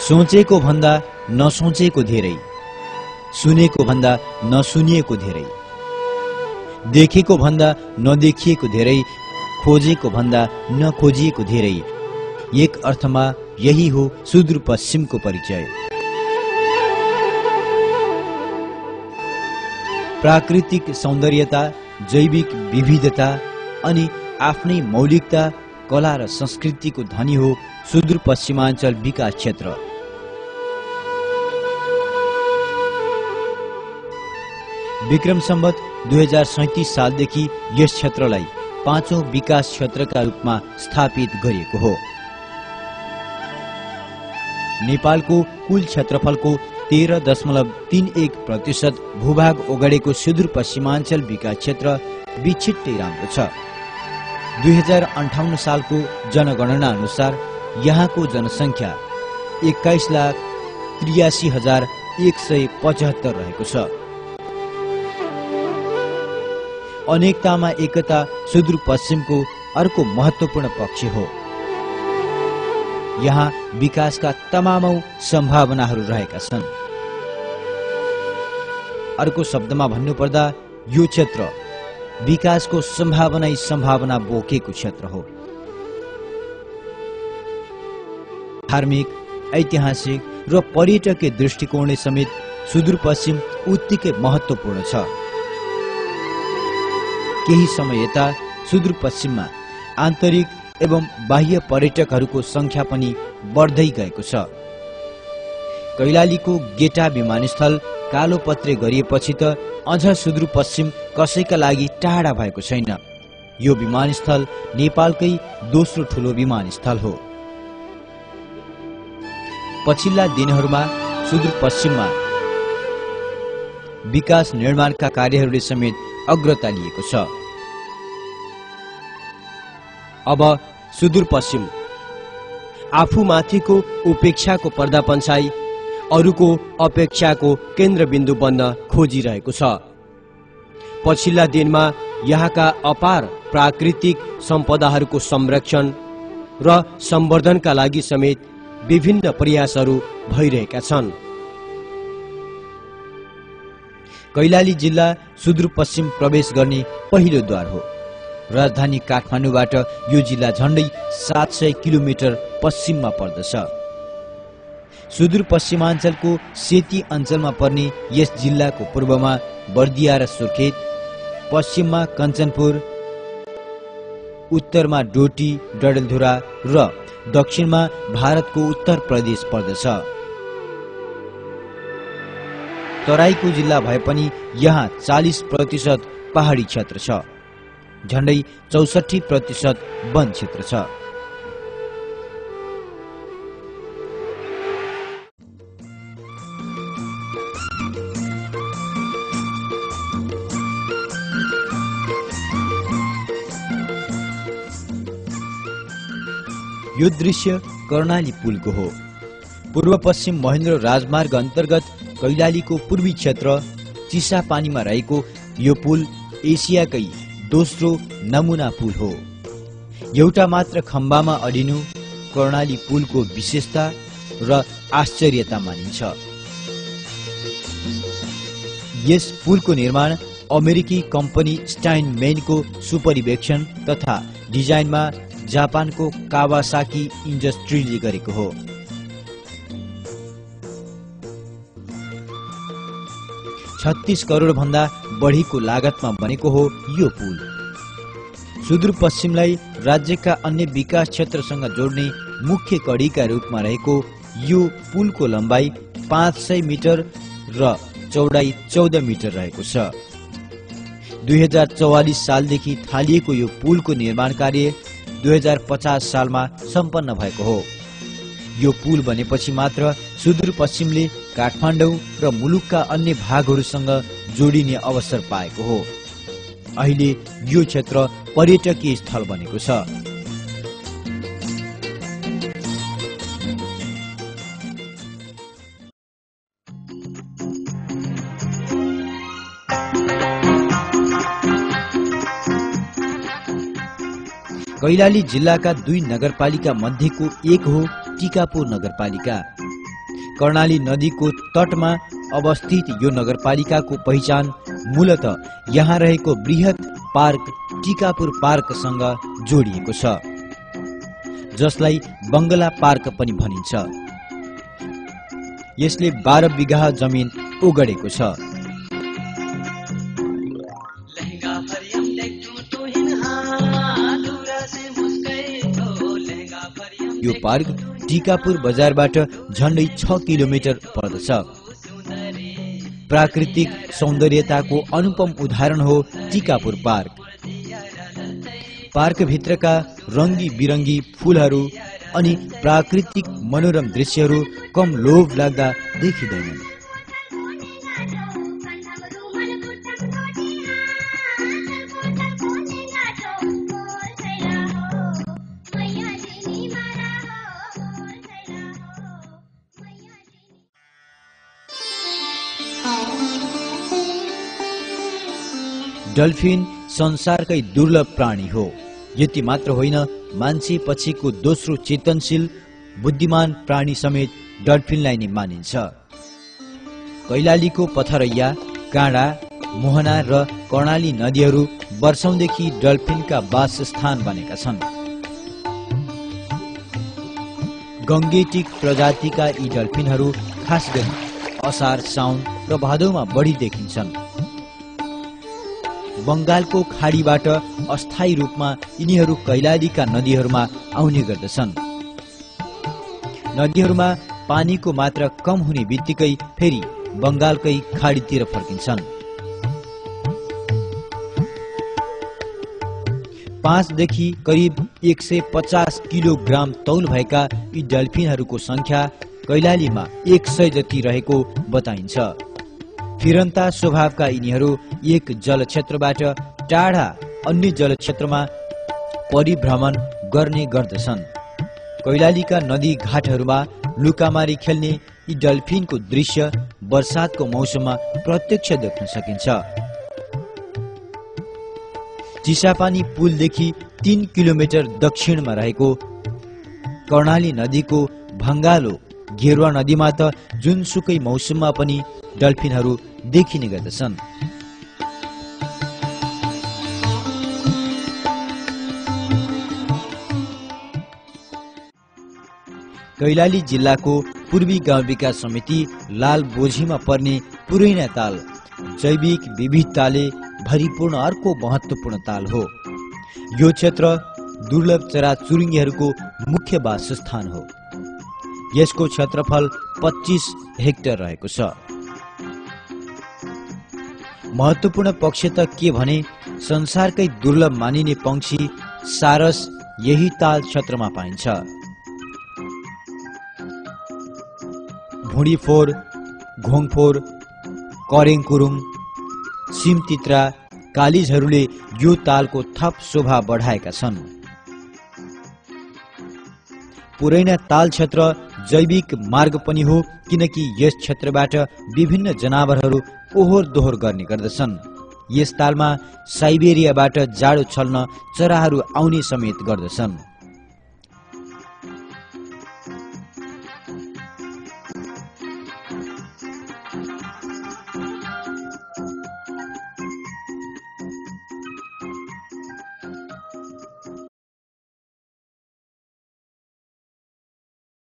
सोचेको भन्दा नसोचेको धेरै, सुनेको भन्दा नसुनिएको धेरै, देखेको भन्दा नदेखिएको धेरै, खोजेको भन्दा नखोजिएको धेरै। एक अर्थमा यही हो सुदूरपश्चिमको परिचय। प्राकृतिक सौन्दर्यता, जैविक विविधता अनि आफ्नै मौलिकता, कला र संस्कृतिको धनी हो सुदूरपश्चिमाञ्चल विकास क्षेत्र। विक्रम सम्वत 2037 सालदेखि यस क्षेत्रलाई 5औं विकास क्षेत्रका रूपमा स्थापित गरिएको हो। नेपालको कुल क्षेत्रफलको 13.31% भूभाग ओगडेको सुदूरपश्चिमाञ्चल विकास क्षेत्र बिछिट्टै राम्रो छ। 2058 सालको जनगणना अनुसार यहाँको जनसङ्ख्या 21,83,175 रहेको छ। अनेकतामा एकता सुदूरपश्चिमको अर्को महत्त्वपूर्ण पक्ष हो। यहाँ विकासका तमामौं सम्भावनाहरू रहेका छन्। अर्को शब्दमा भन्नुपर्दा यो क्षेत्र विकासको सम्भावना बोकेको क्षेत्र हो। धार्मिक, ऐतिहासिक र पर्यटकीय दृष्टिकोणले समेत सुदूरपश्चिम उत्तिकै महत्त्वपूर्ण छ। केही समय यता सुदूरपश्चिममा आन्तरिक एवं बाह्य पर्यटकहरूको संख्या पनि बढ्दै गएको छ। कैलालीको गेटा विमानस्थल कालोपत्रे गरिएपछि त अझ सुदूरपश्चिम कसैका लागि टाढा भएको छैन। यो विमानस्थल नेपालकै दोस्रो ठूलो विमानस्थल हो। पछिल्ला दिनहरूमा सुदूरपश्चिममा विकास निर्माणका कार्यहरूले समेत अग्रता लिएको छ। अब सुदूरपश्चिम आफूमाथिको उपेक्षाको पर्दा पन्छाई अरूको अपेक्षाको केन्द्रबिन्दु बन्न खोजिरहेको छ। पछिल्ला दिनमा यहाँका अपार प्राकृतिक सम्पदाहरूको संरक्षण र सम्वर्धनका लागि समेत विभिन्न प्रयासहरू भइरहेका छन्। कैलाली जिल्ला सुदूरपश्चिम प्रवेश गर्ने पहिलो द्वार हो। राजधानी काठमाडौँबाट यो जिल्ला झण्डै 700 किलोमिटर पश्चिममा पर्दछ। सुदूरपश्चिमाञ्चलको सेती अञ्चलमा पर्ने यस जिल्लाको पूर्वमा बर्दिया र सुर्खेत, पश्चिममा कञ्चनपुर, उत्तरमा डोटी, डडेलधुरा र दक्षिणमा भारतको उत्तर प्रदेश पर्दछ। तराईको जिल्ला भए पनि यहाँ 40% पहाडी क्षेत्र छ। झण्डै 64% वन क्षेत्र छ। यो दृश्य कर्णाली पुलको हो। पूर्व पश्चिम महेन्द्र राजमार्ग अन्तर्गत कैलालीको पूर्वी क्षेत्र चिसापानीमा रहेको यो पुल एसियाकै दोस्रो नमुना पुल हो। एउटा मात्र खम्बामा अडिनु कर्णाली पुलको विशेषता र आश्चर्यता मानिन्छ। यस पुलको निर्माण अमेरिकी कम्पनी स्टाइनमेनको सुपरिवेक्षण तथा डिजाइनमा जापानको कावासाकी इन्डस्ट्रीले गरेको हो। $36 करोड भन्दा बढीको लागतमा बनेको हो यो पुल। सुदूरपश्चिमलाई राज्यका अन्य विकास क्षेत्रसँग जोड्ने मुख्य कडीका रूपमा रहेको यो पुलको लम्बाई 500 मिटर र चौडाई 14 मिटर रहेको छ। 2044 सालदेखि थालिएको यो पुलको निर्माण कार्य 2050 सालमा सम्पन्न भएको हो। यो पुल बनेपछि मात्र सुदूरपश्चिमले काठमाडौँ र मुलुकका अन्य भागहरूसँग जोडिने अवसर पाएको हो। अहिले यो क्षेत्र पर्यटकीय स्थल बनेको छ। कैलाली जिल्लाका 2 नगरपालिका मध्येको एक हो टिकापुर नगरपालिका। कर्णाली नदीको तटमा अवस्थित यो नगरपालिकाको पहिचान मूलतः यहाँ रहेको बृहत पार्क टिकापुर पार्कसँग जोडिएको छ, जसलाई बंगला पार्क पनि भनिन्छ। यसले 12 बिघा जमिन ओगडेको छ। यो पार्क टिकापुर बजारबाट झण्डै 6 किलोमिटर पर्दछ। प्राकृतिक सौन्दर्यताको अनुपम उदाहरण हो टिकापुर पार्क। पार्क भित्रका रंगी बिरंगी फूलहरू अनि प्राकृतिक मनोरम दृश्यहरू कम लोभ लाग्दा देखिँदैनन्। डल्फिन संसारकै दुर्लभ प्राणी हो। यति मात्र होइन, मान्छे पछिको दोस्रो चेतनशील बुद्धिमान प्राणी समेत डल्फिनलाई नै मानिन्छ। कैलालीको पथरैया, काँडा, मोहना र कर्णाली नदीहरू वर्षौंदेखि डल्फिनका वासस्थान बनेका छन्। गंगेटिक प्रजातिका यी डल्फिनहरू खास गरी असार, साउन र भादौमा बढी देखिन्छन्। बंगालको खाडीबाट अस्थायी रूपमा यिनीहरू कैलालीका नदीहरूमा आउने गर्दछन्। नदीहरूमा पानीको मात्रा कम हुने बित्तिकै फेरि बंगालकै खाडीतिर फर्किन्छन्। 5 देखि करिब 150 किलोग्राम तौल भएका यी डल्फिनहरूको संख्या कैलालीमा 100 जति रहेको बताइन्छ। फिरन्ता स्वभावका यिनीहरू एक जलक्षेत्रबाट टाढा अन्य जलक्षेत्रमा परिभ्रमण गर्ने गर्दछन्। कैलालीका नदी घाटहरूमा लुकामारी खेल्ने यी डल्फिनको दृश्य वर्षातको मौसममा प्रत्यक्ष देख्न सकिन्छ। चिसापानी पुलदेखि 3 किलोमिटर दक्षिणमा रहेको कर्णाली नदीको भंगालो गेरुवा नदीमा त जुनसुकै मौसममा पनि डल्फिनहरू देखिने गर्दछन्। कैलाली जिल्लाको पूर्वी गाउँ विकास समिति लाल बोझीमा पर्ने पुरैना ताल जैविक विविधताले भरिपूर्ण अर्को महत्वपूर्ण ताल हो। यो क्षेत्र दुर्लभ चराचुरुङ्गीहरूको मुख्य वासस्थान हो। यसको क्षेत्रफल 25 हेक्टर रहेको छ। महत्वपूर्ण पक्ष त के भने संसारकै दुर्लभ मानिने पंक्षी सारस यही ताल क्षेत्रमा पाइन्छ। भुँडीफोर, घोङफोर, करेङकुरुङ, सिमतित्रा, कालिजहरूले यो तालको थप शोभा बढाएका छन्। पुरैना ताल क्षेत्र जैविक मार्ग पनि हो, किनकि यस क्षेत्रबाट विभिन्न जनावरहरू ओहोर दोहोर गर्ने गर्दछन्। यस तालमा साइबेरियाबाट जाडो छल्न चराहरू आउने समेत गर्दछन्।